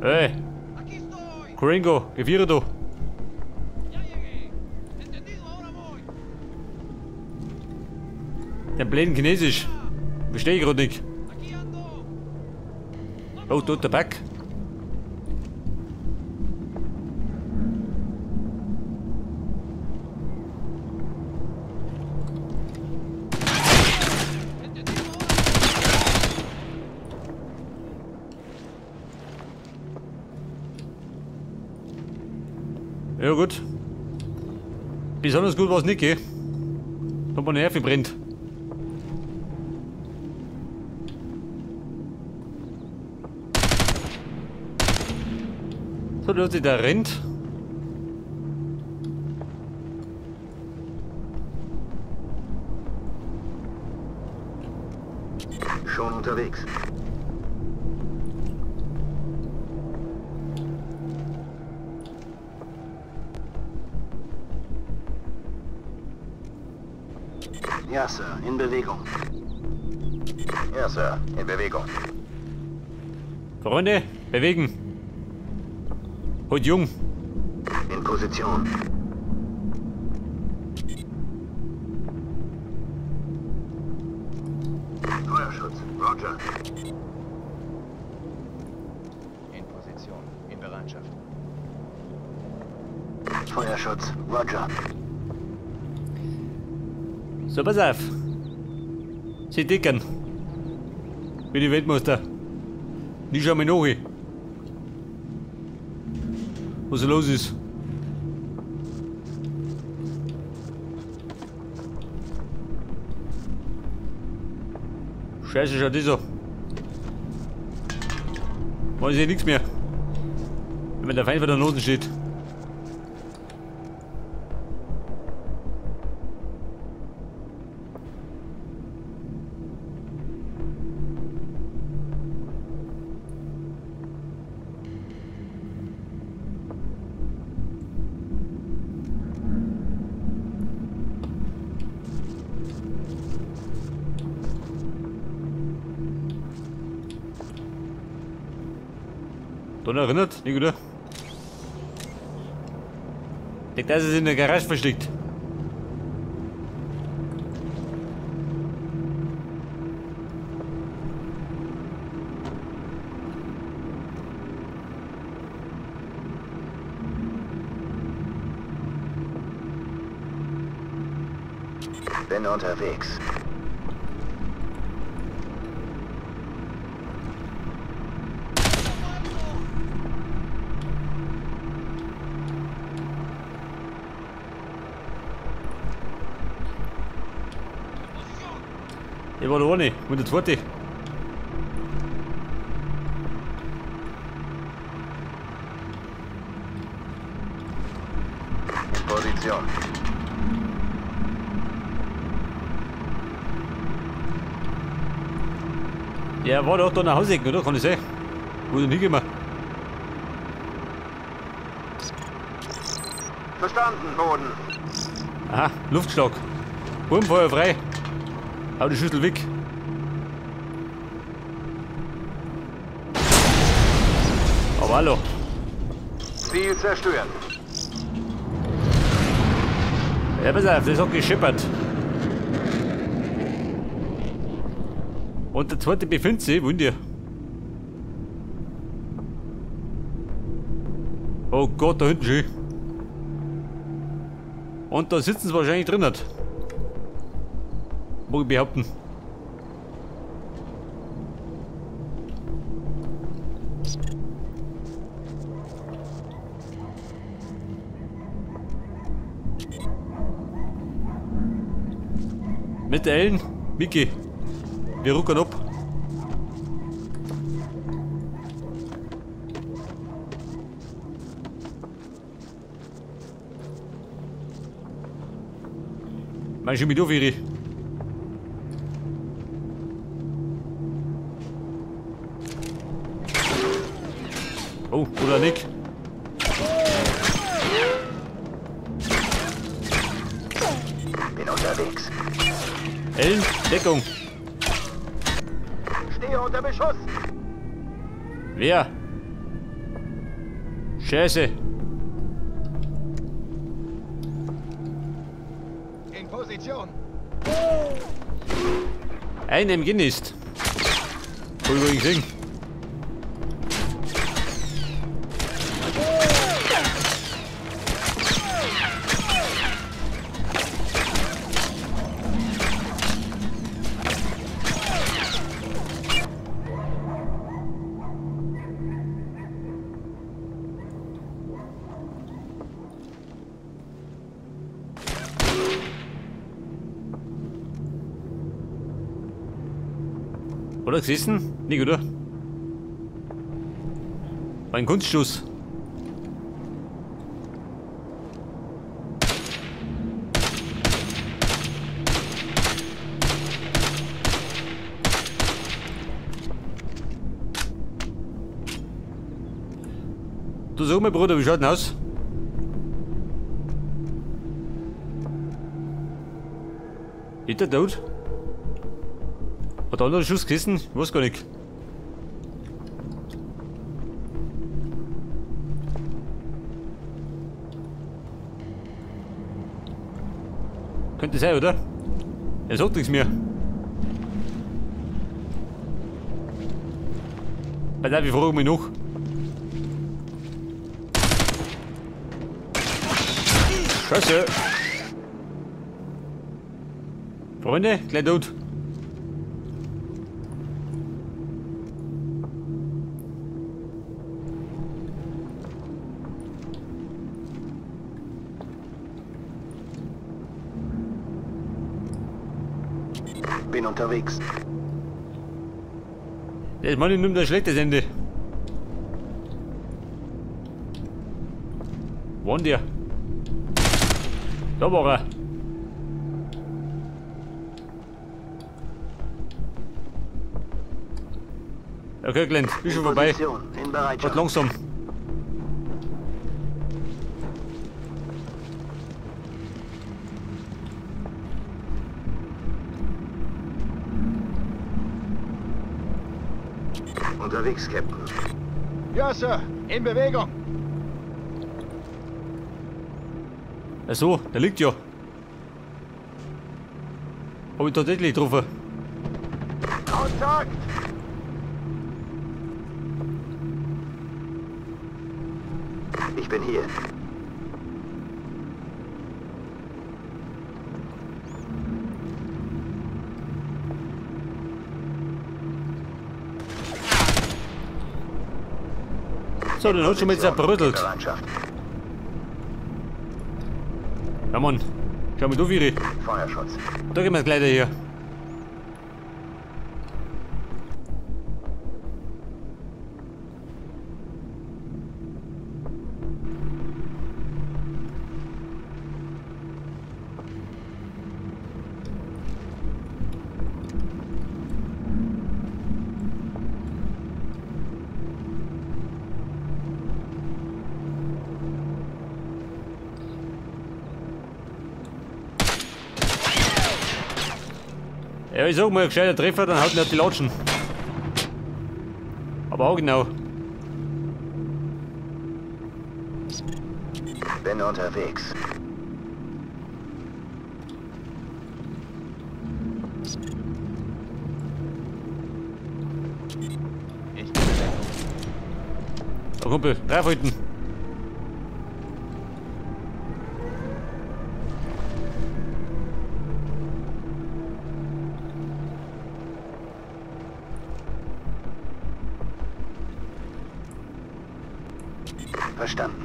Hey! Gringo, gewirre du! Der blöden Chinesisch. Verstehe ich gerade nicht. Oh, dort der Back. Ja gut. Besonders gut war es nicht, gell? Hat man Nerven brennt. So, Leute, der rennt. Schon unterwegs. Ja, Sir, in Bewegung. Ja, Sir, in Bewegung. Freunde, bewegen. Heute jung. In Position. Feuerschutz, Roger. In Position, in Bereitschaft. Feuerschutz, Roger. So, pass auf. Sie dicken. Wie die Weltmeister. Die schauen mir nach. Was los ist. Scheiße, schaut das so. Weiß ich nichts mehr. Wenn der Feind vor der Nase steht. Dann erinnert, nicht oder? Ich denke, das ist in der Garage versteckt. Bin unterwegs. Ich war da ohne, und der zweite. In Position. Der war doch da nach Hause, oder? Kann ich sehen. Wo ist denn hingekommen? Verstanden, Boden. Aha, Luftschlag. Bodenfeuer frei. Hau die Schüssel weg. Aber hallo. Ziel zerstört. Ja, pass auf, das hat geschippert. Und der zweite befindet sich, wo denn? Oh Gott, da hinten schon. Und da sitzen sie wahrscheinlich drin. Mag ich behaupten. Mit der Ellen, Miki, wir ruckern ab. Mein schon mit auf, Iri. Oh, oder Nick. Bin unterwegs. Ellen, Deckung. Stehe unter Beschuss. Wer? Scheiße. In Position. Ein MG nicht. Hab ich gesehen. Oder gesessen? Nicht, oder? War ein Kunstschuss. Du sag mal, Bruder, wie schaut denn aus? Ist der tot? Hat der andere Schuss gesessen? Ich weiß gar nicht. Könnte sein, oder? Er sagt nichts mehr. Bei der, ich frage mich noch. Scheiße! Freunde, gleich tot. Bin unterwegs. Der Mann nimmt ein schlechtes Ende. Wo der? Da war er. Okay, Glenn, bist schon vorbei. Wart langsam. Unterwegs, Captain. Ja, Sir. In Bewegung. Ach so, der liegt ja. Hab ich tatsächlich getroffen. Kontakt! Ich bin hier. So, den hat schon mal zerbrödelt. Ja Mann, schau mal du, Viri. Feuerschutz. Da gehen wir gleich hier. Ja, ich sag mal, ein gescheiter Treffer, dann haut nicht die Latschen. Aber auch genau. Bin unterwegs. Ich bin weg. Oh, Kumpel, draufhalten. Verstanden.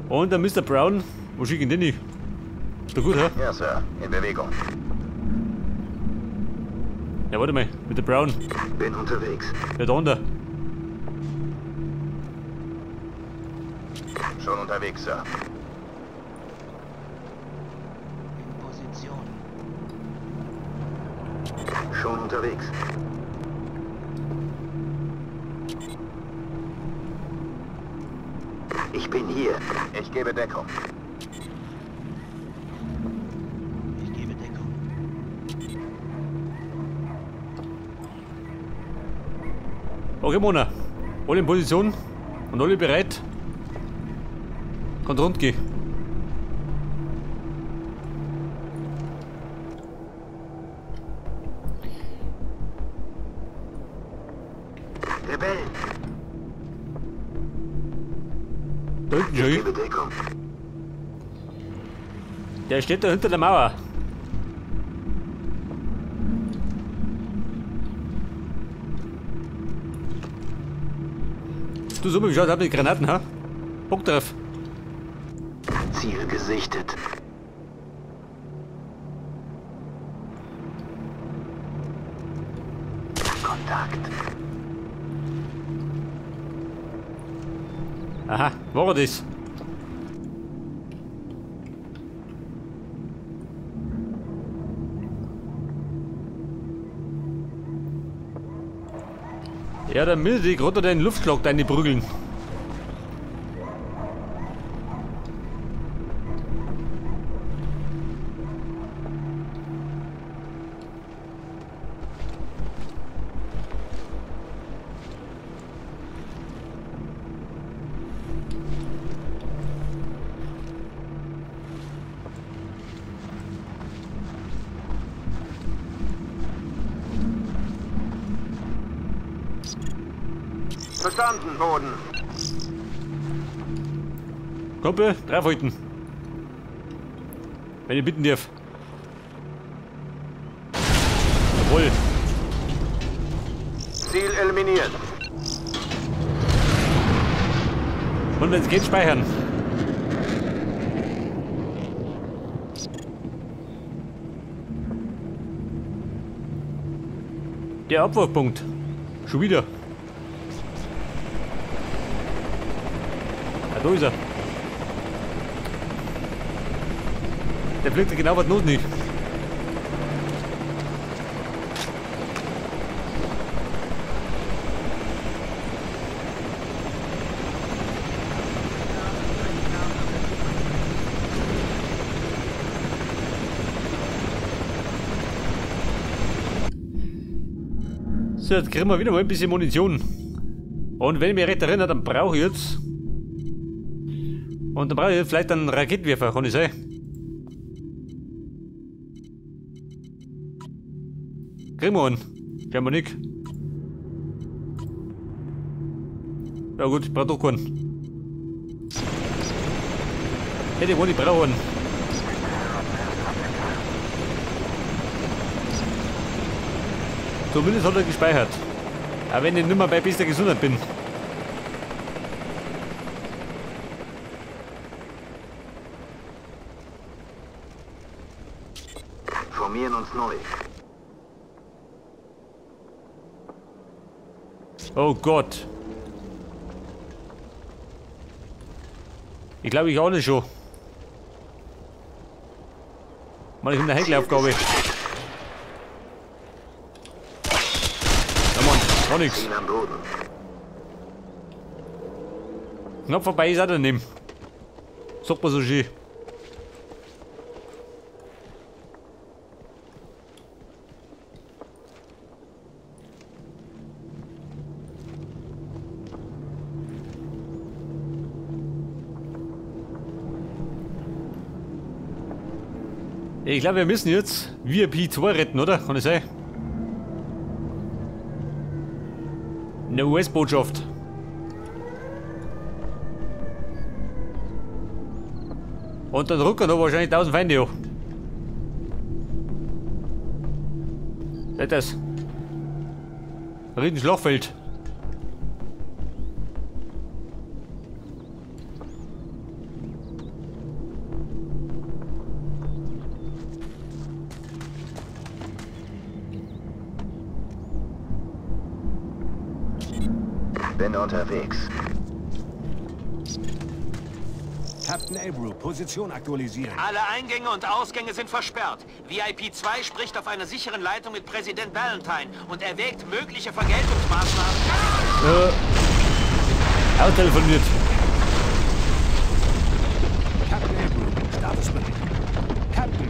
Und der Mr. Brown, wo schicken den nicht? Ist doch gut, hä? Ja, Sir. In Bewegung. Ja, warte mal, mit der Brown. Bin unterwegs. Ja, da unter. Schon unterwegs, Sir. In Position. Schon unterwegs. Ich bin hier. Ich gebe Deckung. Ich gebe Deckung. Okay, Mona. Alle in Position und alle bereit. Kann rund gehen. Rebellen. Da hinten schon. Der steht da hinter der Mauer. Du, so wie schaut, hab ich Granaten, ha? Bock drauf. Ziel gesichtet. Kontakt. Aha, war das? Ja, dann müsste ich gerade den Luftschlag deine prügeln. Verstanden, Boden. Kumpel, draufhalten. Wenn ich bitten darf. Jawohl. Ziel eliminiert. Und wenn es geht, speichern. Der Abwurfpunkt. Schon wieder. Da ist er. Der fliegt genau was los nicht. So, jetzt kriegen wir wieder mal ein bisschen Munition. Und wenn ich mich recht erinnere, dann brauche ich jetzt. Und dann brauche ich vielleicht einen Raketenwerfer, kann ich sein. Kriegen wir einen. Scheinbar nicht. Ja gut, ich brauche doch keinen. Hätte ich wohl nicht brauchen. Zumindest hat er gespeichert. Auch wenn ich nicht mehr bei bester Gesundheit bin. Formieren uns neu. Oh Gott. Ich glaube, ich auch nicht schon. Mann, ich bin eine heikle Aufgabe. Ja, Mann, gar nichts. Knapp vorbei ist auch daneben. Sagt man so schön. Ich glaube, wir müssen jetzt VIP 2 retten, oder? Kann ich sein? Eine US-Botschaft. Und dann rücken noch wahrscheinlich 1000 Feinde an. Seht das? Ein riesen Schlachtfeld. Bin unterwegs. Captain Abru, Position aktualisieren. Alle Eingänge und Ausgänge sind versperrt. VIP 2 spricht auf einer sicheren Leitung mit Präsident Valentine und erwägt mögliche Vergeltungsmaßnahmen. Austelefoniert. Captain Abru, Statusbericht. Captain.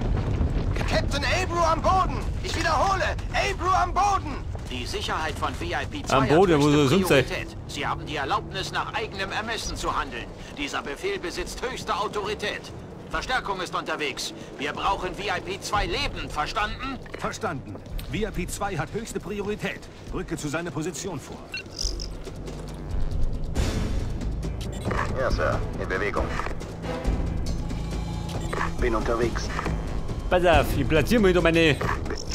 Captain Abru am Boden! Ich wiederhole, Abru am Boden! Die Sicherheit von VIP 2 Am Boden, hat wo höchste soll sonst sein? Priorität. Sie haben die Erlaubnis, nach eigenem Ermessen zu handeln. Dieser Befehl besitzt höchste Autorität. Verstärkung ist unterwegs. Wir brauchen VIP 2 lebend, verstanden? Verstanden. VIP 2 hat höchste Priorität. Rücke zu seiner Position vor. Ja, Sir. In Bewegung. Bin unterwegs. Pass auf, ich platziere mal wieder meine...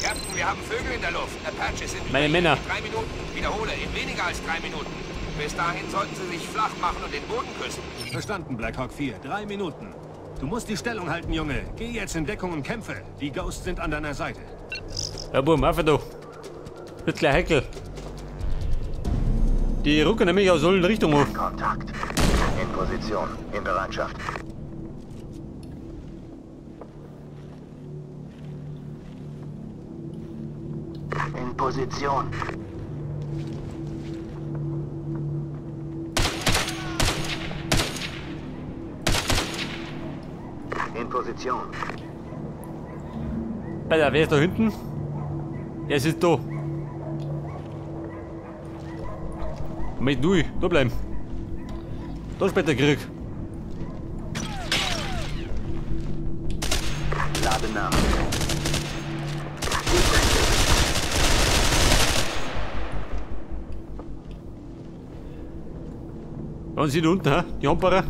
Captain, wir haben Vögel in der Luft. Apaches sind meine Männer. 3 Minuten. Wiederhole, in weniger als 3 Minuten. Bis dahin sollten sie sich flach machen und den Boden küssen. Verstanden, Black Hawk 4. 3 Minuten. Du musst die Stellung halten, Junge. Geh jetzt in Deckung und kämpfe. Die Ghosts sind an deiner Seite. Ja, Bumm, einfach da. Wird gleich heikel. Die rücken nämlich aus allen Richtungen auf. Kontakt. In Position. In Bereitschaft. In Position. In Position. Alter, wer ist da hinten? Er ist da. Moment, du, da bleiben. Da später Krieg. Lade nach. Und sie da unten, hä? Die Hamperer.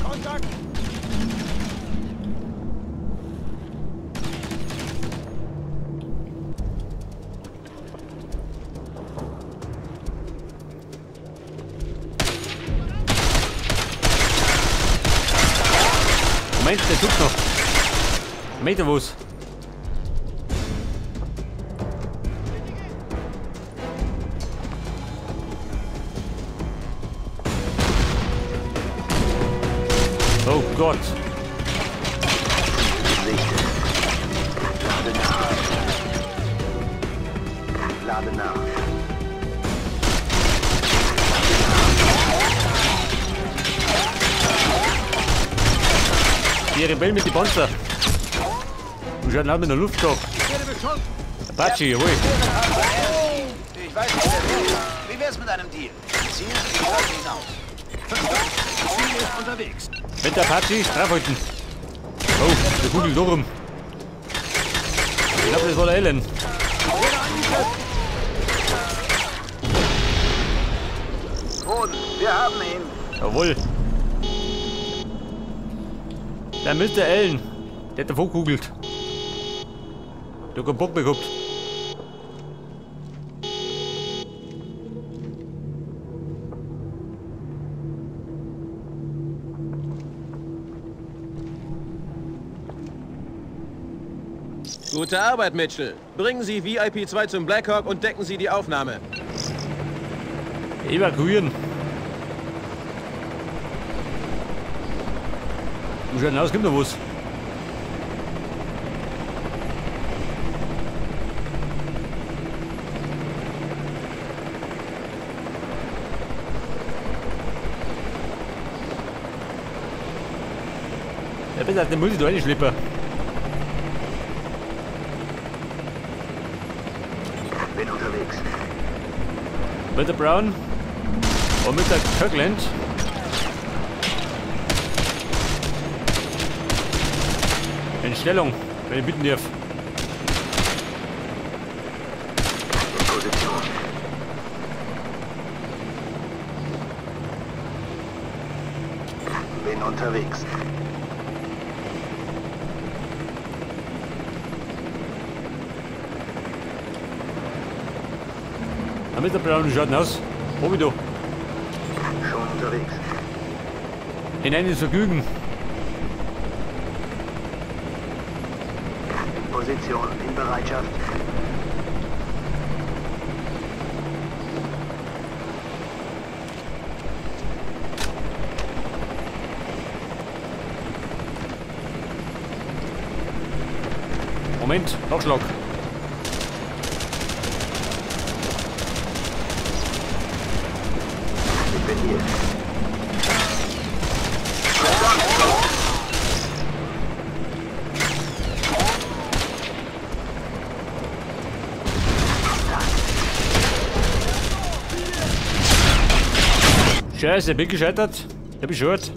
Kontakt! Moment, der tut noch. Meter was. Oh Gott. Lade nach. Lade nach. Die Rebellen mit den Panzer. Und schauen auch mit der Luft doch. Apache, jawohl. Ich weiß nicht, wer will. Wie wär's mit einem Deal? Ziehen Sie die Leute hinaus. Ziel ist unterwegs. Mit der Apache draufhalten. Oh, der kugelt da rum. Ich glaube, das war der Ellen. Boden, wir haben ihn. Jawohl. Der Mr. Allen, der hat davon kugelt. Der hat keinen Bock mehr gehabt. Gute Arbeit, Mitchell. Bringen Sie VIP 2 zum Blackhawk und decken Sie die Aufnahme. Evakuieren. Wie schaut denn aus? Gibt noch was? Ja, besser, den muss ich da reinschleppen. Bin unterwegs. Mit der Brown und mit der Kirkland. In Stellung, wenn ich bitten darf. In Position. Bin unterwegs. Da mit der Brown schaut aus. Wo bin ich da? Schon unterwegs. Hinein ins Vergnügen. Position in Bereitschaft. Moment, Nachschlag. Ich bin hier. Scheiße, bin gescheitert. Ich bin schuld.